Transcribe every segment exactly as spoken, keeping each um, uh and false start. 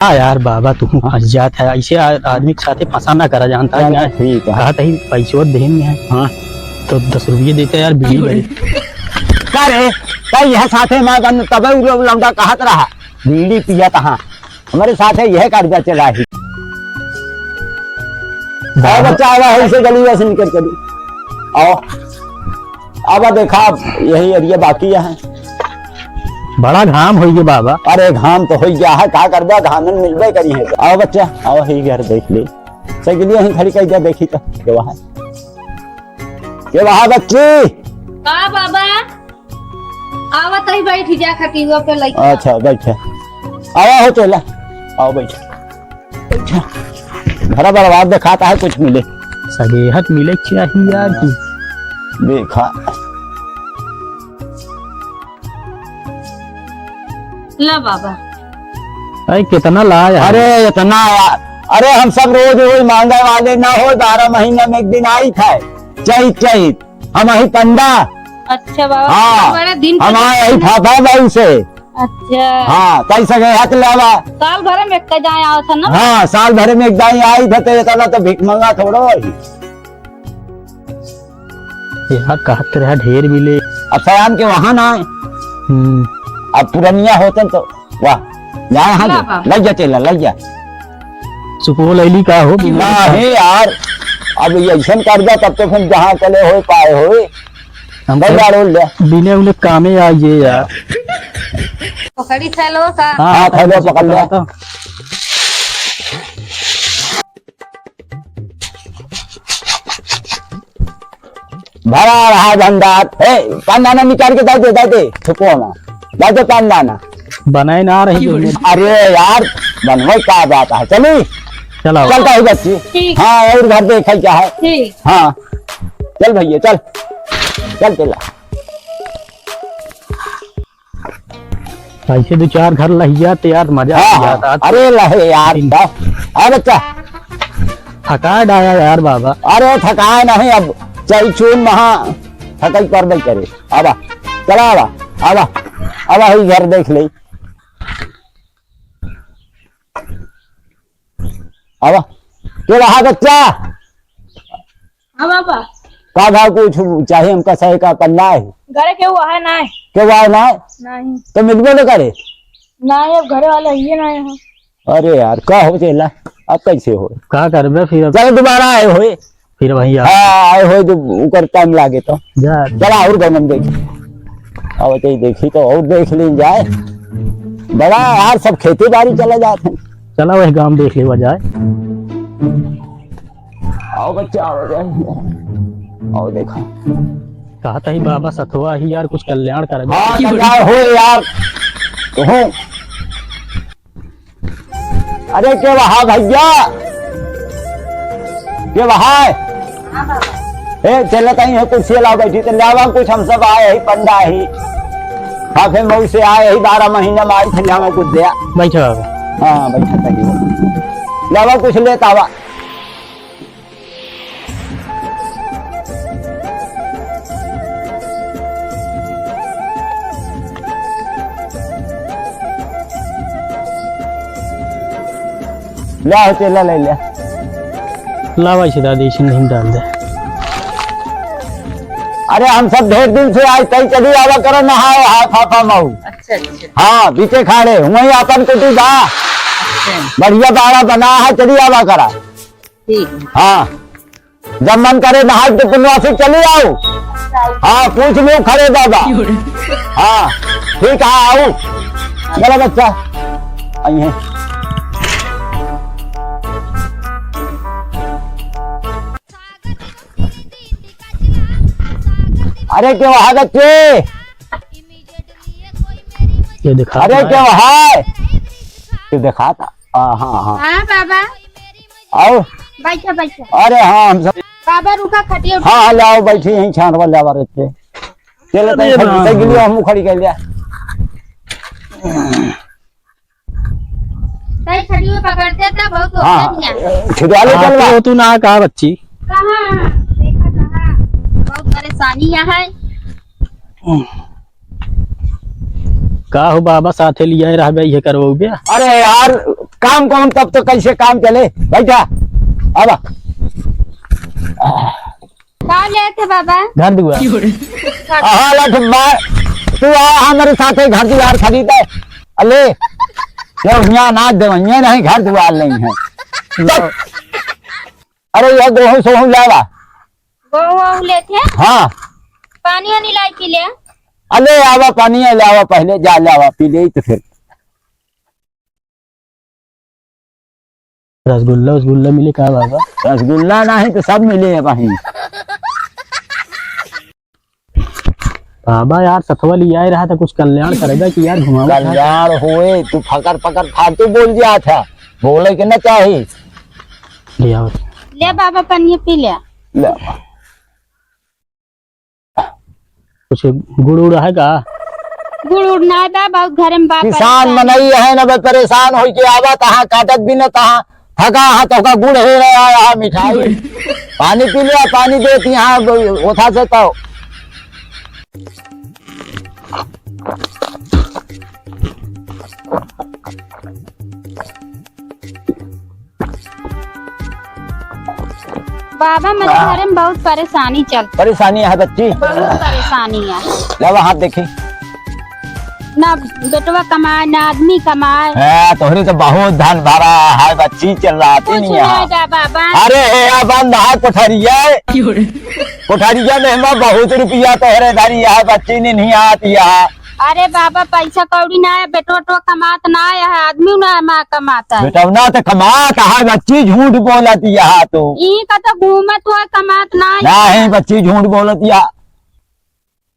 हाँ यार बाबा, तू फंस जात है ऐसे आ-, आदमी के साथे फंसा ना करा, जानता है चलो, क्या? ठीक है। कहा तही पैसो देहे में है। हाँ। तो दस रुपये देते यार, बीड़ी बड़ी। का रे? का यह साथे में बन, तबे उ लोग लौंडा कहत रहा, बीड़ी पियत हाँ। हमरे साथे यह कर्जा चला ही। बाबा। और बच्चा आवा है इसे गली से निकल के। आओ। अब देखा, यही एरिया बाकी है। बड़ा घाम होइ गया बाबा। अरे घाम तो होइ गया है, का करबा, घाम में मिलबे करी है। आओ बच्चा, आओ ही घर देख ले। साइकिलिया ही खड़ी कर दिया, देखी तो के वहाँ, के वहाँ बच्ची। का बाबा? आवत ही बैठ जा खटिया पे लइका। अच्छा बैठे, आवा हो चला, आओ बैठ। घरा बर्बाद देखाता है, कुछ मिले। सगेहत मिले चाहिए यार की। देखा। ला बाबा। अरे कितना लाया है? अरे इतना यार, अरे हम सब रोज रोज मांगे वाले ना हो, बारह महीना में एक दिन आई था, चैत चैत, हम ही पंडा। अच्छा बाबा, हाँ, बड़ा दिन हम आए ही फाफा बाबू से। अच्छा। हाँ, तई सगेहत लावा। साल भर में एक जाए आवत है ना? हाँ, साल भर में एक दाई आई थे, तो इतना तो भिखमंगा थोड़ो ही। यहाँ कहत रहा ढेर मिले। अब सयान के वहाँ ना आए। हम्म। अब पुरनिया होतन तो वाह, जा यहाँ ला दे, बाबा। लग जा चेला, लग जा। सुपौल अइली का हो? ना हे यार, अब ये ऐसन कर जा तब तो फिर जहाँ चले होए पाए होए। हम भाई तो गाड़ो ले। बिने उन्हें कामे आइए यार। पकड़ी थैलो का? हाँ, हाँ, थैलो पकड़ ले। तो। भरा रहा भंडार। ए, पान दाना निकाल के दे दे, दे दे, थुपो ना। दे दे पान दाना। बनाए ना रही। अरे यार, बनवे का बात है। चली? चलाओ। चलता है बच्ची। ठीक। हाँ, और घर देखे क्या है? ठीक। हाँ। चल भैया, चल। चल, चला। ऐसे दो चार घर लहिया तो यार मजा आ हाँ, जाता। हाँ। अरे लहे यार, हम्म। हाँ बच्चा। थका डाया यार बाबा। अरे थकाए नहीं, अब चल चून महा थकाई पर नहीं करे। आवा, चला आवा, आवा, आवा ही घर देख ले। आवा, के रहा बच्चा? हाँ बाबा। का भाव कुछ चाहे हमका सही का पन्ना है? घरे केहू आए ना है। केहू आए ना है? नहीं। तो मिलबो न करे? नहीं, अब घरे वाले आइए ना है। अरे यार, का हो चेला? अब कैसे हो? का करबे फिर अब? चलो दोबारा आए होए। फिर वहीं आ। हाँ, आए होए तो उकर टाइम लागे तो। जा। चला और गमन देखी। अब तो देखी तो और देख लीन जाए। बड़ा यार सब खेती बाड़ी चला जात है। चला वही गांव देख लेवा जाए। आओ बच्चा, आओ, आओ, आओ, देखो। कहा था ही बाबा सथवा ही यार, कुछ कल्याण कर। हाँ, कल्याण हो यार। तो हो। अरे, के वहा भैया? के वहा है? ए, चलत ही है, कुर्सी लाओ, बैठी, तो लावा कुछ, हम सब आए ही, पंडा ही। हाँ, फिर मऊ से आए ही, बारह महीना में आई थे, लावा कुछ दिया। बैठो बाबा। हाँ, बैठा था जी। लावा कुछ लेता हुआ। ला हो, चला ले ले। ला भाई से दादी, इसी नहीं डाल दे। अरे हम सब ढेर दिन से आज तई चली आवा करो, नहाओ, हाथ हाथा मऊ। अच्छा, अच्छा। हाँ, बीचे खाड़े, वहीं आपन कुटी बा। अच्छा। बढ़िया बाड़ा बना है, चली आवा करा। ठीक। हाँ, जब मन करे नहाए के पुनवासी चली आओ। हाँ, पूछ लो खड़े बाबा। हाँ, ठीक है, आओ। चलो बच्चा, आई हैं। अरे क्यों है बच्चे? ये दिखा अरे रहा क्यों है। है? ये दिखा था। हाँ, हाँ, हाँ। हाँ, बाबा। आओ। बैठो, बैठो। अरे हाँ, हम सब बाबा रुका, खटिया उठा। हाँ, हाँ, ले आओ, बैठी यहीं छानवा ले आवा रहते। चलो, अरे तई खड़ी, राम। तई गिलियो हम खड़ी कर लिया। तई खटिया पकड़ते तो बहुत हाँ, होता नहीं है। खिदवा ले हाँ, चलवा। तो तू ना कहा बच्ची। कहाँ? देखा कहाँ? बहुत परेशानी है। का हो बाबा, साथे लिया रहबे, ये करवाओगे? अरे यार, काम कौन, तब तो कैसे काम चले? बैठा, आवा। का लेत है बाबा? घर दुआर। हाँ, लठ मार। तू आ हमरे साथे घर दुआर खरीदे। अले, ये यहाँ ना देवइया नहीं, घर दुआर नहीं है। चल। अरे, ये गोहूँ सोहूँ लावा। गोहूँ वोहूँ लेत है? हाँ। पानी वानी लाई पी ले। अले, आवा, पानी ले आवा, पहले जा ले आवा, पी ले तो फिर। रसगुल्ला उसगुल्ला मिले का बाबा? रसगुल्ला नाही तो सब मिले है भाई। बाबा यार, सथवा लियाए रहा था, कुछ कल्याण करेगा कि यार, घुमावा था। कल्याण होए, तू फकर फकर फालतू बोल दिया था, बोले के ना चाही। ले आओ। ले बाबा, पनिया पी ले। ले। कुछ गुड़ उड़ है का? गुड़ उड़ ना बा, बहुत घरे में बा किसान परेशान। मनई है ना बे, परेशान होई के आवा तहाँ, काटत भी न तहाँ, थका हा तो का गुड़ है ना आया हा मिठाई। पानी पी लिया, पानी देती हाँ ओथा से तो। बाबा, मेरे हाँ। घरे में बहुत परेशानी चल। परेशानी है बच्ची? बहुत परेशानी है। लावा हाथ देखी। ना बेटवा कमाए, ना आदमी कमाए। हाँ, तोहरे तो बहुत धन भरा है बच्ची, चल रहा कुछ नहीं है। बा-, बाबा। अरे, हे, आ बंद है कोठरिया। कोठरिया में हमार बहुत रुपया तोहरे धरी है बच्ची, नहीं आती है। अरे बाबा, पैसा कौड़ी ना है, बेटो तो कमात ना है, आदमी ना है, माँ कमाता है। बेटवना तो कमात है, बच्ची झूठ बोलत है तू। ई का तो घूमत हुआ कमात ना है। नहीं, बच्ची झूठ बोलत है।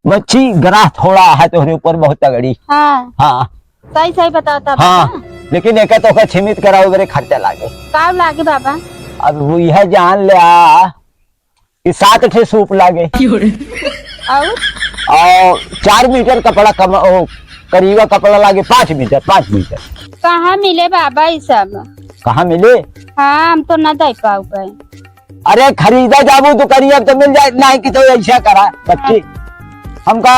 बच्ची ग्राह थोड़ा है तोहरे ऊपर बहुत तगड़ी। हाँ। हाँ। सही सही बताता हाँ, बाबा। लेकिन एका तो का सीमित कराओ, बरे खर्चा लागे। का लागे बाबा? अब वो यह जान ले आ, कि सात ठे सूप लागे। और? और चार मीटर कपड़ा कम, ओ, करीबा कपड़ा लागे, पाँच मीटर, पाँच मीटर। कहाँ मिले बाबा ई सब? कहाँ मिले? हाँ, हम तो ना दे पाउबे। अरे खरीदा जाबू तो करिया तो मिल जाए, नहीं कि तो ऐसा करा बच्ची। हमका,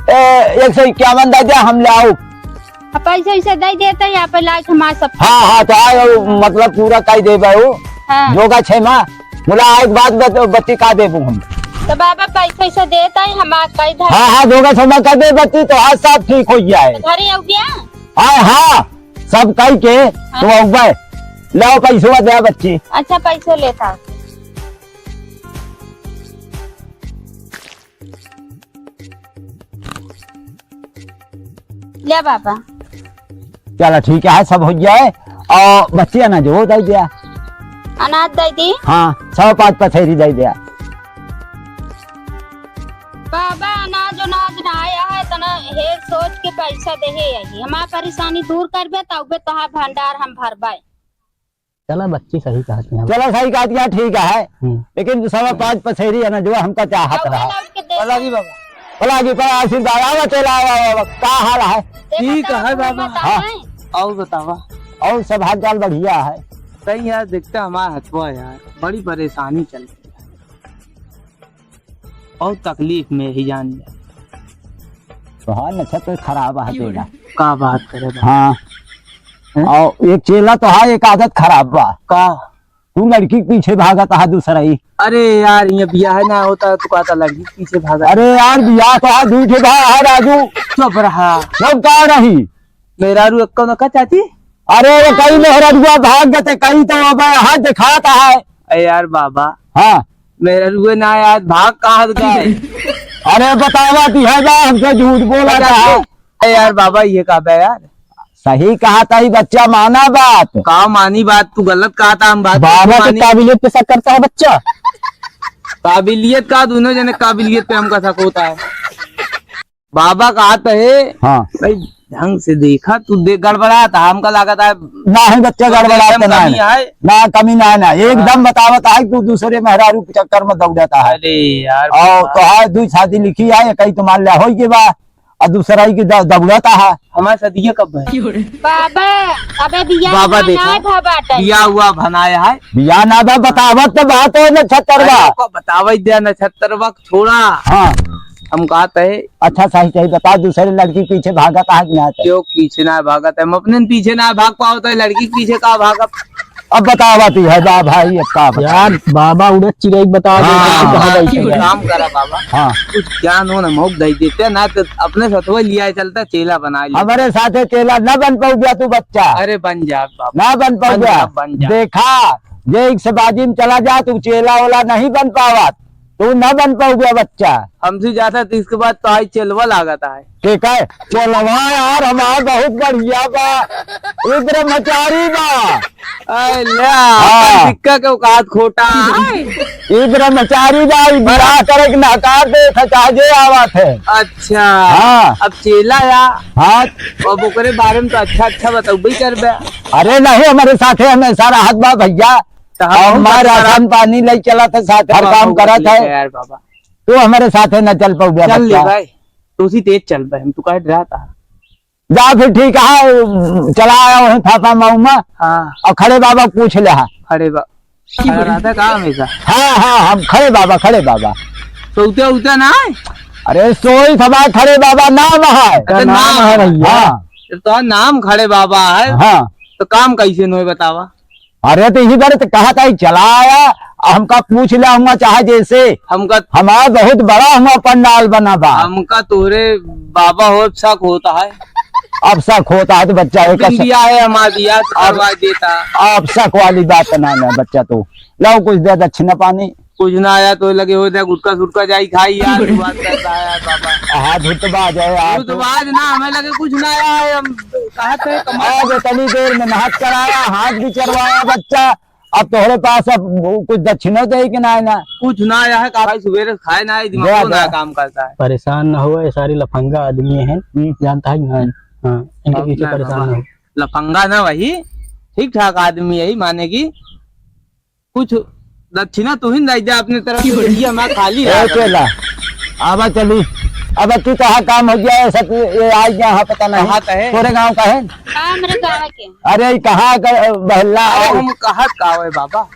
ए, एक सौ इक्यावन दे दे, हम ले आओ। अब पैसा वैसा दे देते हैं, यहाँ पे लाइट हमारा सब। हाँ, हाँ, तो आए, मतलब, पूरा कई देबे हो। हाँ। जोगा छे माँ, बोला, एक बात बत-, बच्ची का देबू हम? तो बाबा, पैसा वैसा देता है, हम आ, कई धर हाँ, हाँ, जोगा छे माँ कर दे बच्ची, तो आज सब ठीक हो जाए। घरे हो गया? हाँ, हाँ, सब कई के, हाँ। तो अउबे। लाओ, पैसवा दे बच्ची। अच्छा, पैसा लेता। ले बाबा। चला ठीक है, सब हो जाए। और बच्ची अनाज वो दे दिया। अनाज दे दी? हाँ, सौ पाँच पसेरी दे दिया। बाबा, अनाज उनाज ना आया है, तना हेर सोच के पैसा देहे आई। हमार परेशानी दूर करबे, तबे तोहार भंडार हम भरबे। चला बच्ची सही कहत है। चला सही कहत है, ठीक है। हम्म। लेकिन सवा पाँच पसेरी है ना, जो हमका चाहत और रहा। लौट के दे पलागी बाबा। पलागी पर आशीर्वाद, आवा चला, आवा, आवा, आवा। का हाल है? देखो ठीक तो है बाबा। बताओ हाँ। नहीं। और बतावा। और सब हाल चाल बढ़िया है। सही यार, देखते हमारा हथवा यार, बड़ी परेशानी चल रही है। और तकलीफ में ही जान जा। तोहार नक्षत्र खराब है तेरा। का बात करे बा? हाँ। हैं? और एक चेला तो है, एक आदत खराब बा। का? तू लड़की के पीछे भागत है दूसरा ही। अरे यार, ये बियाह ना होता तो कहता लड़की के पीछे भागा। अरे यार, बियाह तो है, दू ठे भाई है राजू। चुप रहा। चुप का रही? मेहरारू एक्को न का चाची? अरे, ये कई मेहरारुआ भाग गते, कई तो अब हाथ दिखाता है। अरे यार बाबा। हाँ। मेहरारुए ना यार, भाग कहाँ गए? अरे बतावा ती है बा, हमसे झूठ बोला अच्छा, था। अरे यार बाबा, ये का बे यार? सही कहा था ही बच्चा, माना बात। का मानी बात? तू गलत कहा था, हम बात बाबा के मानी। काबिलियत पे शक करता है बच्चा। काबिलियत का? दोनों जने काबिलियत पे हमका शक होता है। बाबा कहत है, हाँ। भाई, ढंग से देखा, तू देख, गड़बड़ात है, हमका लागत है। ना है बच्चा, तो गड़बड़ात देखम ना कमी है। है। ना, कमी ना है, ना। एकदम हाँ। बतावत है कि तू दूसरे मेहरारू के चक्कर में दौड़त है। अरे यार, और बाबा। तो है, दुई शादी लिखी है, कई तुम्हार ले होई के बा, और दूसरा ही के द-, दौड़त है। हमार सदिया कब है? बाबा, अबे बियाह बाबा हुआ देखा, ना भा बाटे। बियाह हुआ भनाया है। बियाह ना बा, बतावत तो बात है नक्षत्रवा। अरे, ओका बतावे दे नक्षत्रवा, छोड़ा। हाँ। हम कहत है। अच्छा, सही सही बताओ, दूसरे लड़की के पीछे भागत है कि ना? क्यों पीछे ना भागत है? हम अपने पीछे ना भाग पावत है, लड़की के पीछे का भागब? अब बतावा तू है बा भाई, अब का बतावा? यार, बाबा उड़द चिरई बता दे, हाँ, तो हाँ, भागल कुछ चला। काम करा बाबा। हाँ। कुछ ज्ञान हो ना, मौक दे देते ना, तो अपने सथवा लिया चलता, चेला बना लिया। हमरे साथे चेला ना बन पउब्या तू बच्चा। अरे बन जा बाबा। ना बन बन पउब्या। जा, बन जा। देखा, जे एक से बाजी में चला जा, तू चेला ओला नहीं बन पावत। तू ना बन पउब्या बच्चा। हमसे ज्यादा तो इसके बाद तो आई चेलवा लागत है। ठीक है, चेलवा यार हमार बहुत बढ़िया बा, ई ब्रह्मचारी बा। अरे ला, हाँ। अपन सिक्का के औकात खोटा है। ई ब्रह्मचारी बा, ई बियाह करे के नकार देत है, चाहे जे आवत है। अच्छा। हाँ। अब चेला या। हाँ। अब ओकरे बारे में तो अच्छा अच्छा बतउबे करबे। अरे नहीं, हमरे साथे हमेशा रहत बा भइया। तो हम और बहुत माँ अच्छा राशन पानी लइ चलत है, साथ हर बाबा, काम करत है। यार बाबा। तू हमरे साथे न चल पउब्या चल ले बच्चा। भाई, तू सी तेज चल भाई, हम तू काहे डराता? जा फिर ठीक है, चला आया वहीं फाफा माऊ में। हाँ। और खड़े बाबा पूछ ले हा। खड़े बा-, खड़ा रहता का हमेशा? हाँ, हाँ, हम खड़े बाबा, खड़े बाबा। सोते उते ना है? अरे सोई थबा खड़े बाबा नाम है। अच्छा, नाम नाम है है। भइया। हाँ। जब तो नाम खड़े बाबा है, हाँ। तो काम कैसे नोए बतावा? अरे तो इही बारे तो कहत है, चला आया, हमका पूछ ले, हुआ चाहे जैसे। हमका हमार बहुत बड़ा हुआ पंडाल बना बा। हमका तोरे बाबा हो शक होता है। अब शक होता है तो बच्चा है, बिन दिया है हमार दिया तो अब करवा देता। अब शक वाली बात ना, ना बच्चा तू। लाओ कुछ दे दक्षिणा पानी। कुछ ना आया तो लगे हो जाए गुटखा सुटखा जाई खाई यार, तू बात करता है यार बाबा। हाँ, धुतबाज है यार तू। धुतबाज ना, हमें लगे कुछ ना आया है, हम कहा थे कमाल। आज इतनी देर में नहात कराया, हाथ भी चरवाया बच्चा, अब तोहरे पास अब कुछ दक्षिणो दे कि ना, ना? कुछ ना आया है, का भाई सुबेरे खाए ना है, दिमाग दे, को ना दे। काम करता है। परेशान ना हो, ये सारे लफंगा आदमी हैं, हम्म। जानता है कि ना? हाँ, इनके अब पीछे ना परेशान बाबा, ना हो। लफंगा ना वही, ठीक ठाक आदमी है, माने कि कुछ दक्षिणा तू ही नहीं दे अपने तरफ से, ये हमारा खाली ए, रहा। चला, आवा चली। अब तू कहाँ काम हो गया है, सब ये आ गया, हाँ, पता नहीं। कहाँ का है? तोरे गाँव का है? हाँ, हमरे गाँव के। अरे, ई कहाँ का बहला अरे, है? हम कहाँ का है बाबा?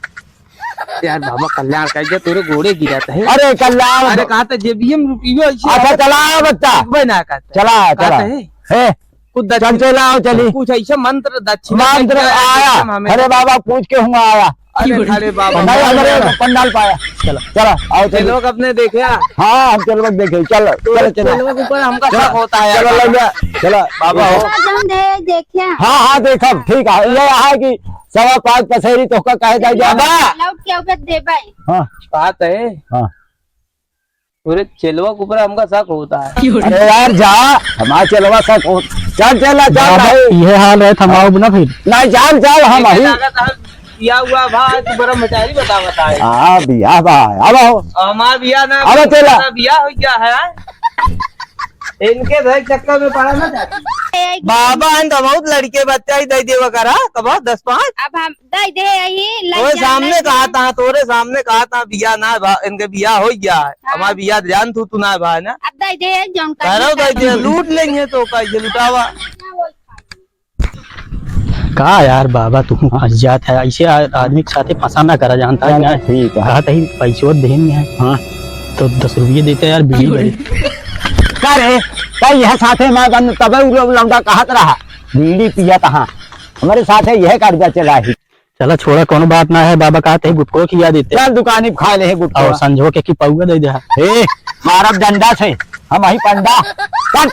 यार बाबा, कल्याण कर दे, तोरे गोड़े गिरत है। अरे, कल्याण अरे, दो- कहाँ तो जेबियम रुपयो ऐसे अच्छा, आया। चला बच्चा। देखबे ना करते। चला, कहाँ चला। तो है? हे, कुछ दक्षिण-, चल, चला, आओ, चली। कुछ ऐसा मंत्र दक्षिणा मंत्र करके आया, आया। हम हमें अरे बाबा, पूछ के हुआ आया। अरे, अरे बाबा, नहीं, बाबा, हमरे बाबा। पंडाल पाया। चलो। चलो, आओ, चलो। चेलवा के अपने देखे, हाँ? हाँ, हम चेलवा के देखे। चलो, तो चलो, चलो। चेलवा के ऊपर हमका चलो, शक होता है, चलो, बाबा। ले लिया। चलो, बाबा हो। जौन दे, देखे। हाँ, हाँ, देखब, ठीक है। ये है कि सवा पाँच पसेरी तोहका कहे जाए, बाबा। लौट के उबे देबै। हाँ। बात है। हाँ। पूरे चेलवा के ऊपर हमका शक होता है। अरे यार, जा, हमारा चेलवा शक हो-, चल, चल, चल, बाबा, भाई। ये हाल है, थमाओ ना फिर। नहीं, चल, चल, हम देखे ही। लागत है, पिया हुआ भाई, तू ब्रह्मचारी बता, बता है। हाँ, बिया बा, अब आओ। हमारा बिया ना, अब चला। हमारा बिया हो गया है। इनके भाई चक्कर में पड़ा ना जाए। बाबा, हम तो बहुत लड़के बच्चा ही दे देवा करा, कबो दस पाँच। अब हम दे दे यही, लग ओए, जा, सामने लग कहा जा। था, तोरे सामने कहा था, बिया ना भा, इनके बिया हो गया है। हाँ। हमारा बिया जान तू, तू ना भा ना। अब दे दे, जौन करो करना दे दे, करना। लूट लेंगे तो कैसे लुटावा। का यार बाबा, तू फंस जात है, ऐसे आ-, आदमी के साथे फंसा ना करा, जानता है चल, ना? ठीक है। कहा तही पैसो देन है। हाँ। तो दस रुपये देते यार, बीड़ी भरी। का रे, का यह साथे में बन, तबे उ लोग लौंडा कहत रहा, बीड़ी पियत हाँ। हमरे साथे यह कर्जा चला ही। चला छोड़ा, कोनो बात ना है, बाबा कहत है गुटखो खिया देते। चल दुकानी पे खा ले है गुटखो। और संझो के की पौवा दे दे। हे, मारब डंडा से, हम ही पंडा। चल।